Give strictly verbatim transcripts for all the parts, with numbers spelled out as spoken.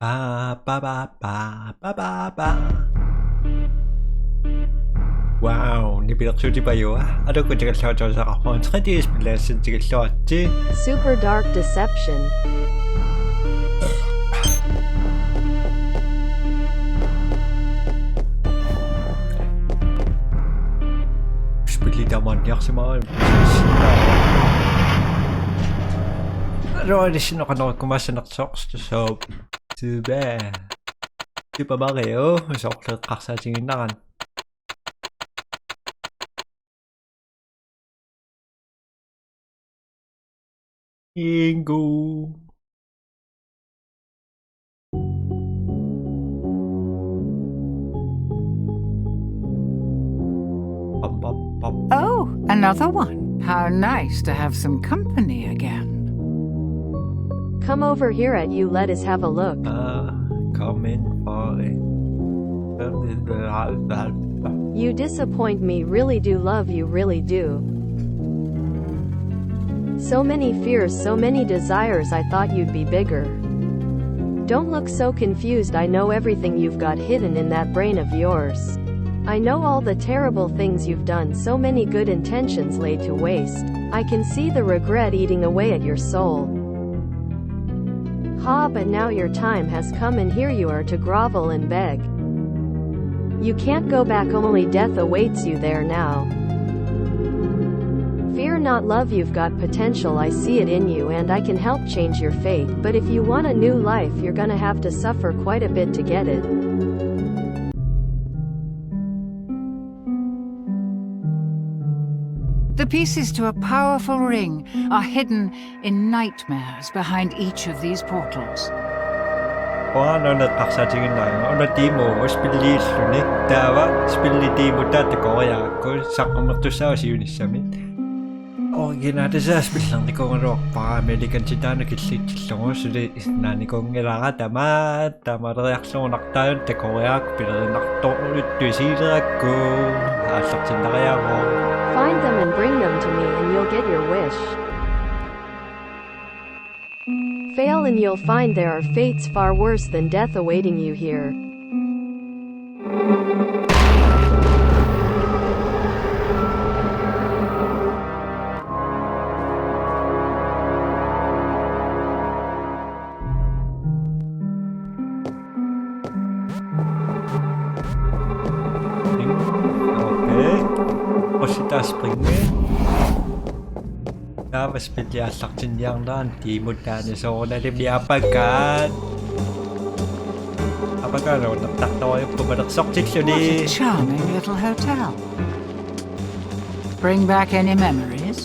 Ba, ba, ba, ba, ba, ba, ba. Wow, nipilersuutipajua. Aluukkut tikilluaritsi, oqarpunga tre D-spilliassat tikilluaritsi. Super Dark Deception. Spilli tamaaniarsimara. Roilissin oqanerukkumaassanersoq. So, Super. Super Mario, soorlu eqqarsaatigiinnarani. Bingo. Pop, pop, pop. Oh, another one. How nice to have some company again. Come over here and you let us have a look. Ah, come in, Polly. You disappoint me, really do love you, really do. So many fears, so many desires, I thought you'd be bigger. Don't look so confused, I know everything you've got hidden in that brain of yours. I know all the terrible things you've done, so many good intentions laid to waste. I can see the regret eating away at your soul. Ha, but now your time has come and here you are to grovel and beg. You can't go back, only death awaits you there now. Fear not, love, you've got potential, I see it in you and I can help change your fate, but if you want a new life you're gonna have to suffer quite a bit to get it. The pieces to a powerful ring are hidden in nightmares behind each of these portals. Uanga una eqqarsaatigiinnarlugu, una demo spilliilluni, taava spilli demotaa takoriarakku saqqummertussaavoq siunissami. Originalitaasa spillernikuugaluarpara, American titaanut killitillugu, suli naanikuunngilara tamaat. Tamaleriarlugu naqtaajun takoriarakku pilerinartorluttut isigilerakku aallartinnariaruk. Find them and bring them to me and you'll get your wish. Fail and you'll find there are fates far worse than death awaiting you here. Okay. Orsitaas springe. Taava spilli aallartinniarnerani demotaani soorunalimi apakaat. Apakaat nuunnertartorujuupput malersortilluni. What a charming little hotel. Bring back any memories?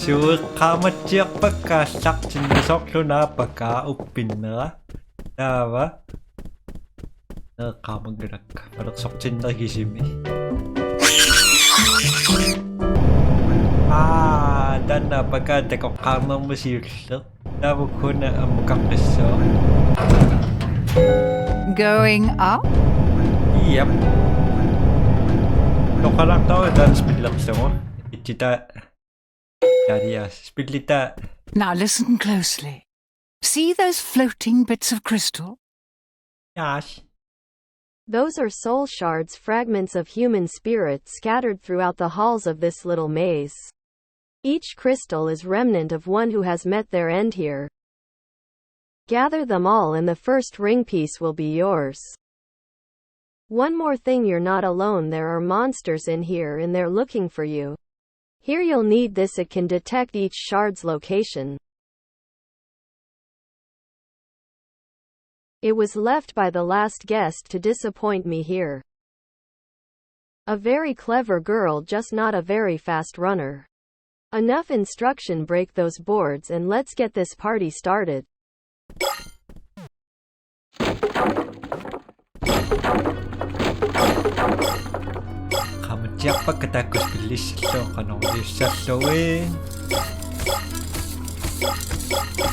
Sueqqaamatsiarpakka aallartinneq, soorlu una apakaa uppinnera. Taava. Eqqaamanngilakka. Malersortinneq kisimi. Aa, taanna apakaa takoqqaarnermut siulleq. Taava una ammukaqissaaq. Going up? Yep. Toqalaartaru taanna spillerlugu. Itsitaa. Talia spillitaa. Now listen closely. See those floating bits of crystal? Yes. Those are soul shards, fragments of human spirits scattered throughout the halls of this little maze. Each crystal is remnant of one who has met their end here. Gather them all and the first ring piece will be yours. One more thing, you're not alone, there are monsters in here and they're looking for you. Here you'll need this, it can detect each shard's location. It was left by the last guest to disappoint me here. A very clever girl, just not a very fast runner. Enough instruction, break those boards and let's get this party started. Qaamattiarpakka taakku spillissallugu qanoq iliussallugit.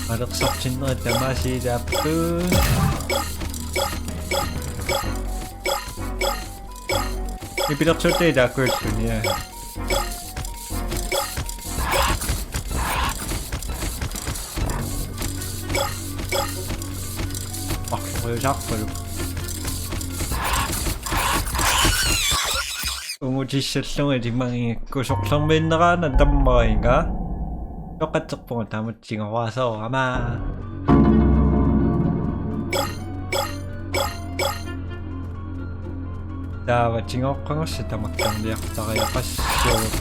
Malersortinnerit tamaasa ilaapput. Nipilersuutit taakkuulluni, ja. Ujusarpalu. Ungutissallugu ilimagigakku sorlermiinneraana tammariga. Soqatserpunga taama tigorasoorama. Taava tigoqqagussa tamakkerniartariaqassuugut.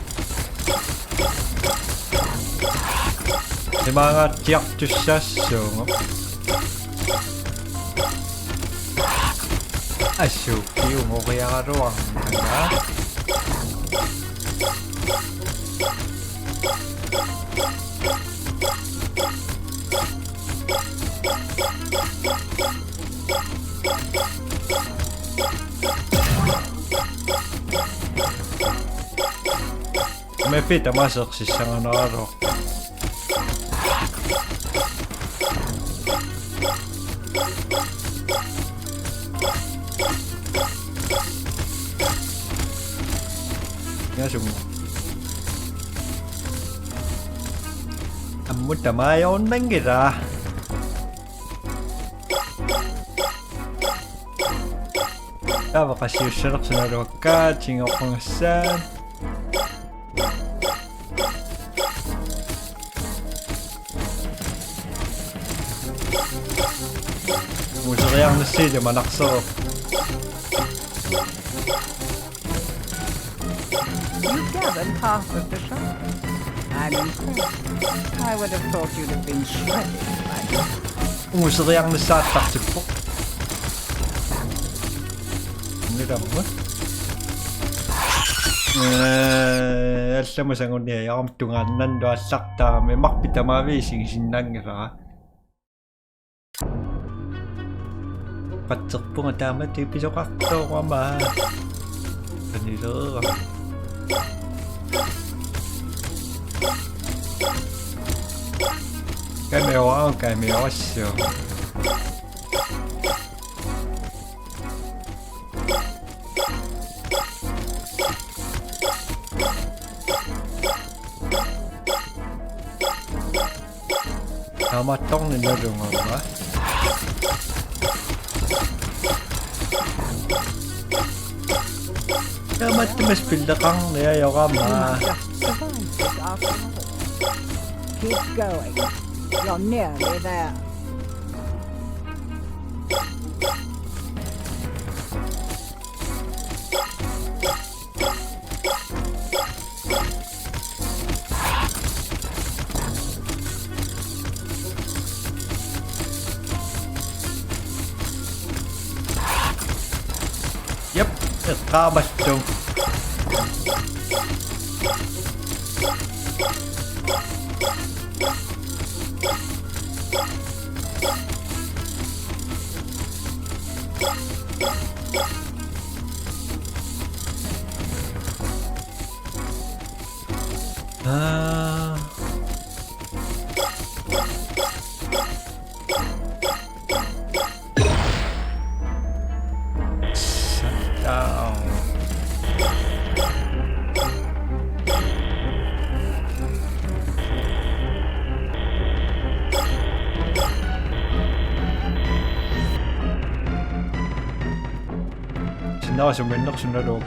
Imaanngaatsiartussaassaagut. Assut, kiumoriaraluarnanga. Mappi tamaasa ersissanganaraluarpoq. Ingasummi. Ammut tamaajornanngilaq. Taava qassiussalersunaluakka tigoqqagassaat. Museriarnissaa manarseru. You've gathered half of the shards. I'm impressed. I would have thought you'd have been shredded by now. Museriarnissaattartippoq. Nilamma. Ee, allamut sanguniajaram tungaannanut aallartarami Mappi tamaavisa isigisinnaanngilara. Qatserpunga taamatut pisoqartoorama. Anileerama. Kamera, kamera, so. Taamattorneq nalunngormat. Taamatut spilleqarniajorama. You must just survive this after all. Keep going. You're nearly there. Jep, eqqaamallunga. Aa. Shut down. Sinnaasumik innersunnalu.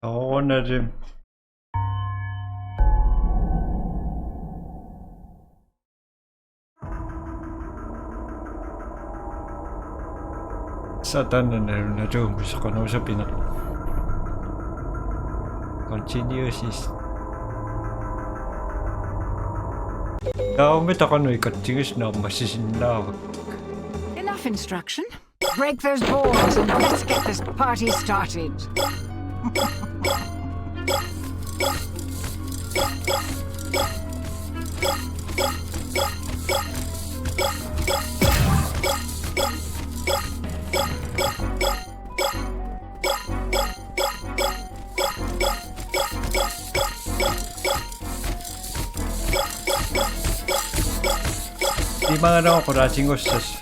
Soorunalimi. Sataanna nalunatuummi soqanuusapineq. Continues. Taavami taqanui kattigisnaarma sisinnaavak. Enough instruction. Break those boards and let's get this party started. Imagana qulaatinngussasoq.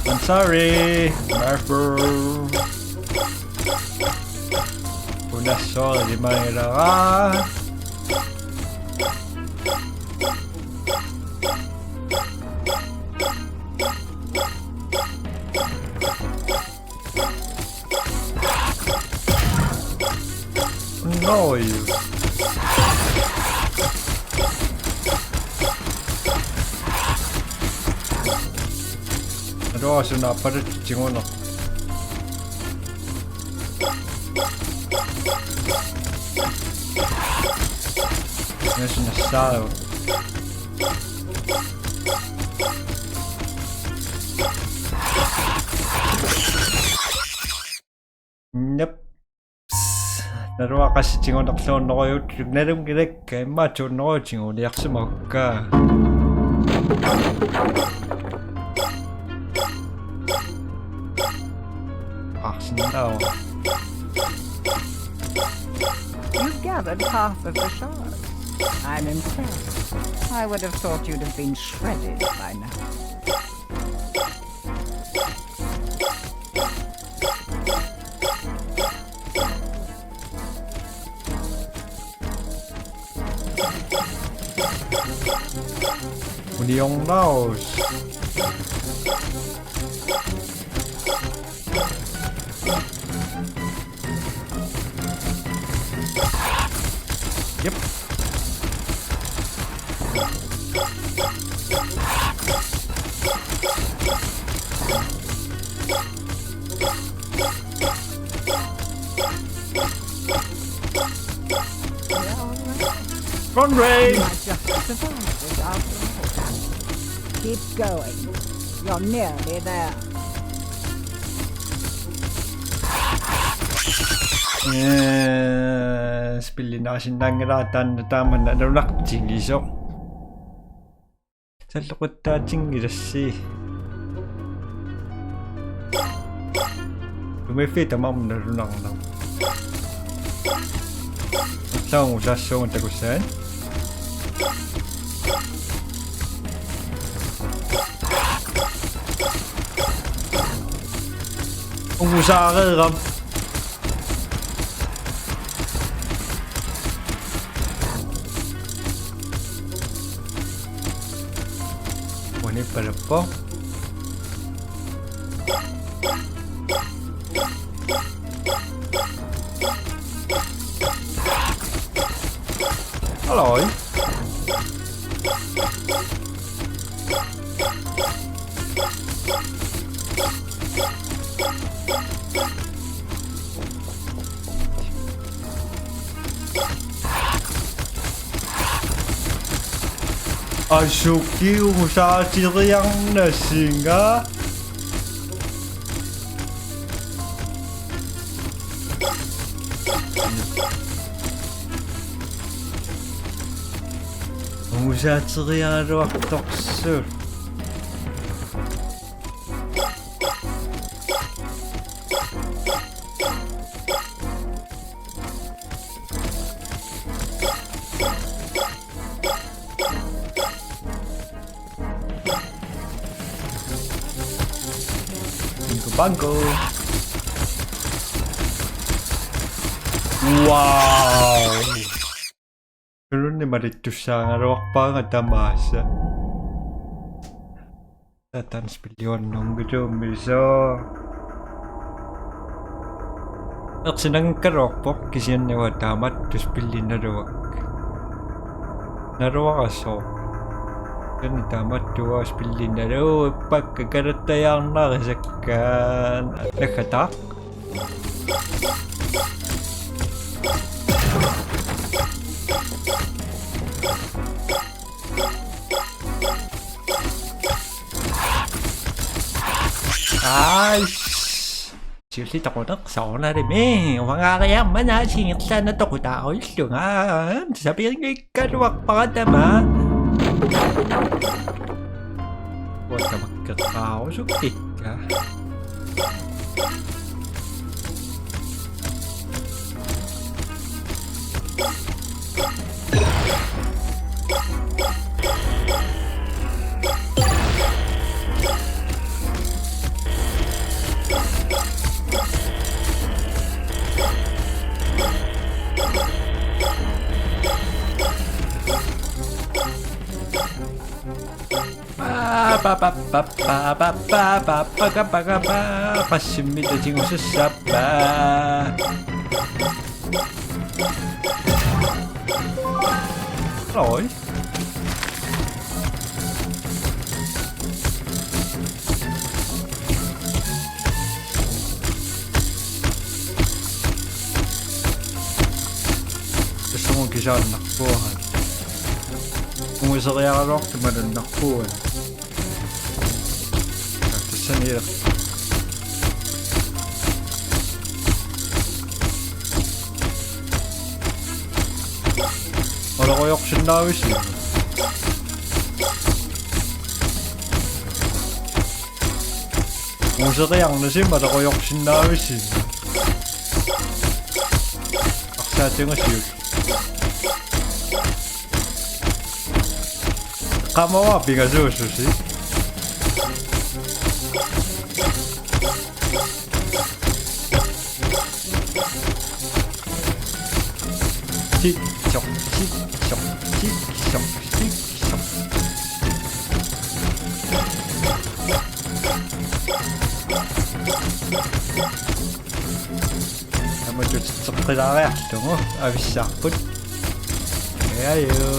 I'm sorry, Marfu. Una soorlu ilimagilara. Noi. Atuarsunaappalutsigu una. Nassaaruk. Nap. Naluara qassitsigunarluunnerujuulluni, nalunngilara, immaqa tuunnerujuutigu uniarsimagukku. Arsenal. You've gathered half of the shard. I'm impressed. I would have thought you'd have been shredded by now. Uniornaarus. Yep. Run, Ray! You might just survive this after all. Keep going. You're nearly there. Ee, spillinaasinnaanngilara taanna, taama nalunartigisoq. Salloqittaatinngilassi. Tumiiffiit tamarmik nalunarneq. Ullaaq ungusaassuunga takussavat. Ungusaareerama. Uani palappoq. Hallo. Asuki ungusaateriarnasinga. Ungusaateriaraluartoqsuuvoq. Bingo bango. Wow. Suluunni malittussaagaluarpaanga tamaasa. Taava spilliuarnunngitsuummiso. Ersinanngikkaluarpoq kisianni uanga taamatut spilli naluakka. Naluarasoq. Kisianni taamatut uanga spilli naluakka, kalattajaarnarisakka. Nakkataaq. Ai. Siulleq toquneq soorunalimi. Uangaariarmata singerlaannaq toqutaarujullunga. Sapiinngikkaluarpara tamaat. Uanga tamakkeqqaarusukkikka. Ba, ba, ba, ba, ba, ba, ba, ba, ba, ba, ba, ba, ba, passimmi tatigu sassappa. Oi. Tassunga kisaannarpuaat. Unguseriaraluartumik malunnarpuaat. Tassani ilaq. Alarujorsinnaavisi? Unguseriarnasi alarujorsinnaavisi? Arsaatigassiuk. Qamavara pingasuussusi. Tik, sok, tik, sok, tik, sok, tik, sok. Tamatut seqqilaariarlugu avissaarput. Ajo.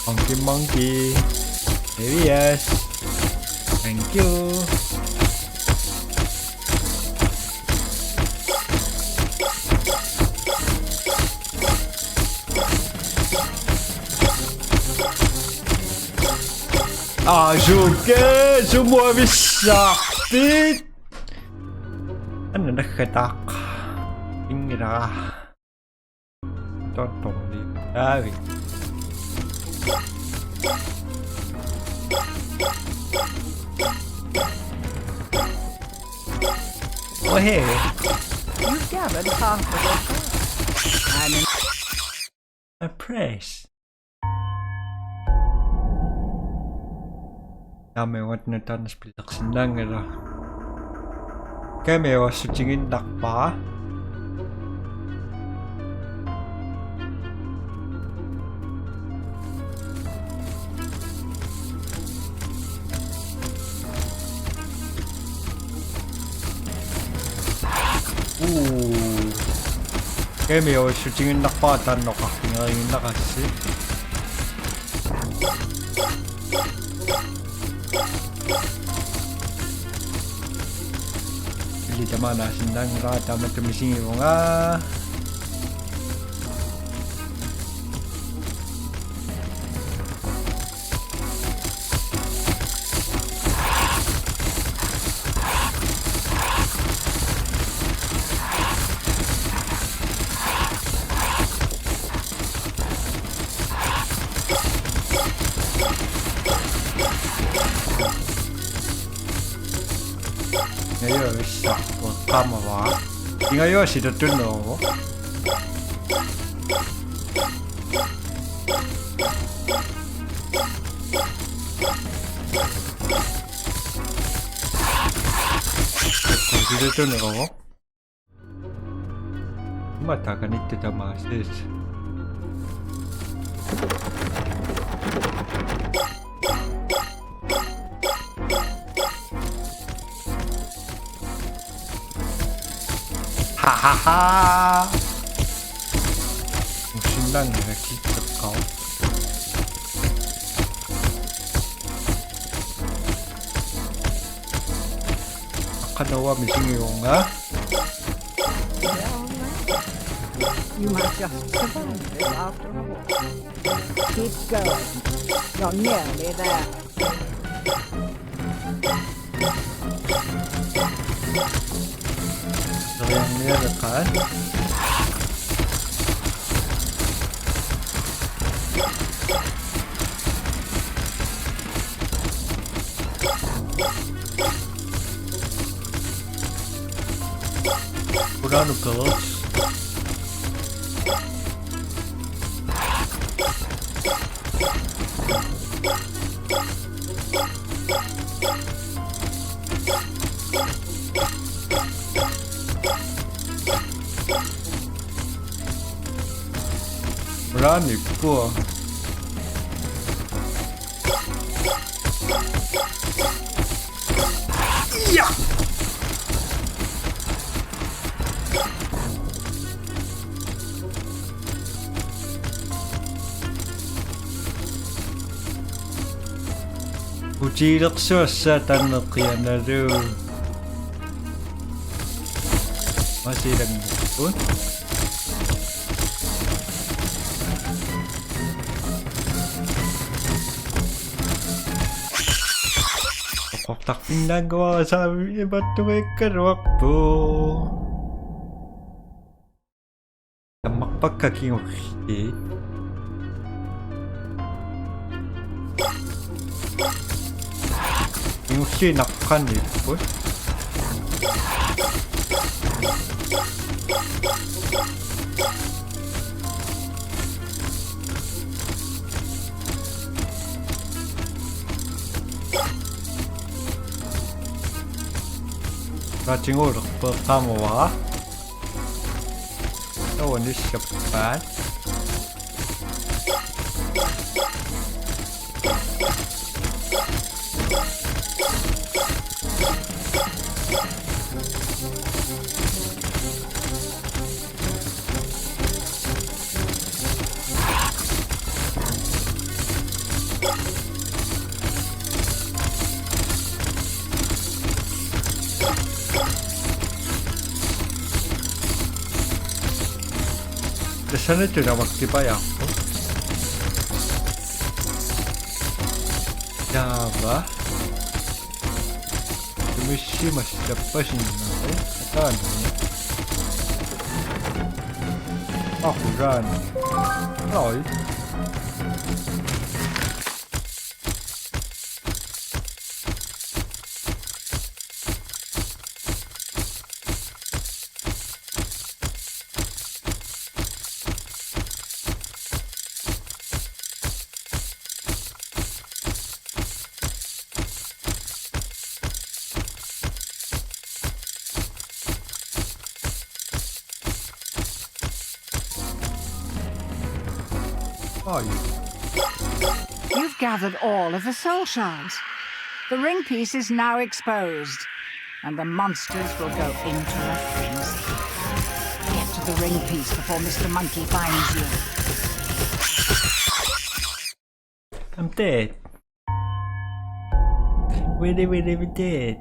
Monkey, monkey. Avias. Thank you. Aa, sukke, sumut avissaarpit? Anna naggataaq. Inngilaa. Tottorli. Aavi. Ohe. You've gathered half of your tribe. I'm in- A press. Taama uanga taanna spillersinnaanngilaq. Kamiossutiginnarpara. Uu. Kamiossutiginnarpara taanna oqarfigeriiginnaqassi. Illit tamaana sinnaanngilaq taamatut misigivunga. Ajo, issa, qamavara. Ingajoq silatunneruvoq. Silatunneruvoq. Mata kanittu tamasis. Ha ha ha. Usinnaanngilaq kitseqqaaq. Aqaguani misigivunga. You might just survive this after all. Keep going. You're nearly there. Teriarnialeqaat. Put on the pillows. Rani pua. Ja! Utiilersuassaaq tanneqqianalu. Masilanngorput. Oqortarpinnaannguara saami imattumiikkaluarpoq. Tammarpakka kingulliit. Kingulliit naqqaniipput. Natinguulerpoq qamavara. Taava nissappaat. Tassaniittoq namakkipajaarpoq. Taava. Tumissimassappasinnaavoq. Ataani. Aqulaani. Oi. Are you? You've gathered all of the soul shards. The ring piece is now exposed, and the monsters will go into a frenzy. Get to the ring piece before Mister Monkey finds you. I'm dead. Really, really dead.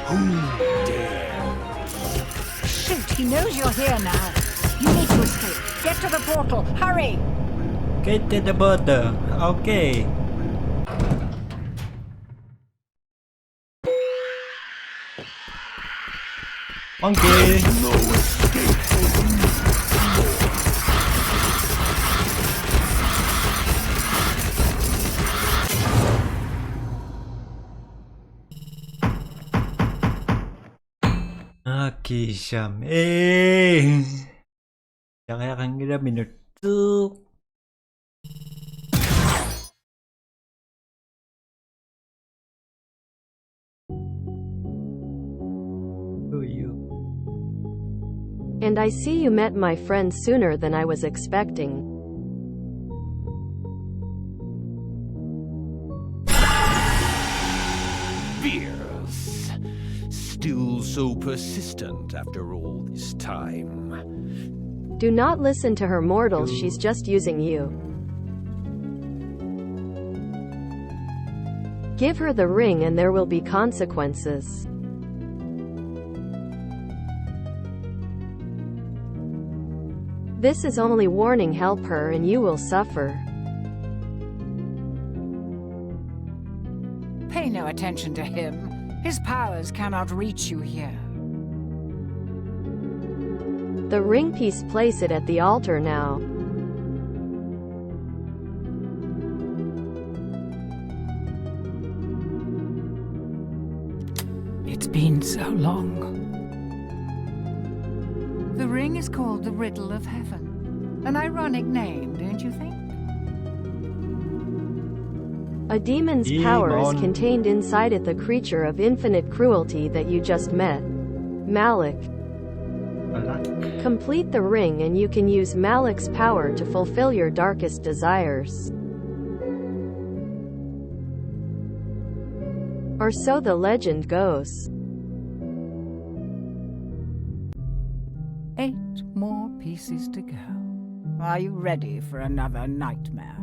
Who dare? Shoot, he knows you're here now. You need to escape. Get to the portal. Hurry! Get to the portal. Okay. Monkey. Aki sam. Eh. Jangan ngila minutu. Who are you? And I see you met my friend sooner than I was expecting. Fierce. Still so persistent after all this time. Do not listen to her, mortals. She's just using you. Give her the ring and there will be consequences. This is only warning. Help her and you will suffer. Pay no attention to him. His powers cannot reach you here. The ring piece, place it at the altar now. been so long. The ring is called the Riddle of Heaven. An ironic name, don't you think? A demon's power is Demon. Contained inside it, the creature of infinite cruelty that you just met. Malak. Malak. Complete the ring and you can use Malak's power to fulfill your darkest desires. Or so the legend goes. Eight more pieces to go. Are you ready for another nightmare?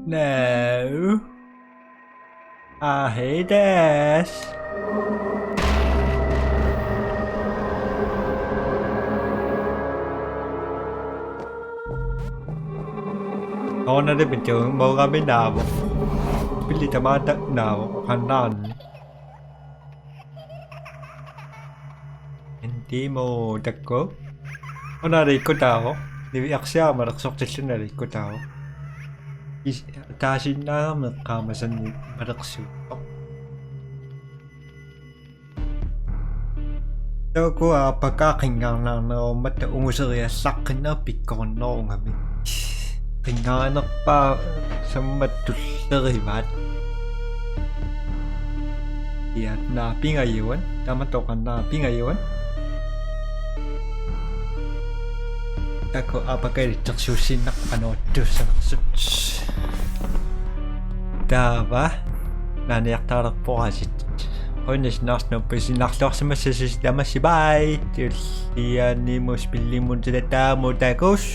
No. I hate this. Ona de pintu mau kami nabo. Pili tamata nabo kandan. Enti mo takko. Ona de kotabo. Ni aksiama laksortilluna de kotabo. Is tasinnaarmi qaamasanni malersuuttoq. Taku apakaqingarnarnerumatta unguseriallaqqinneq pikkornerungami. Qinngarinerpaa sammat tullerivaat. Ja, naapingajuan, tamatoqan naapingajuan. Taku apakalitsersuussinnaq anuuttuussanersut. Taava naaniartaalerporasit. Qunnis narsnuppi sinarluarsimassasusi tamassi, bye. Tulliani mus pillimut tilataamut takus.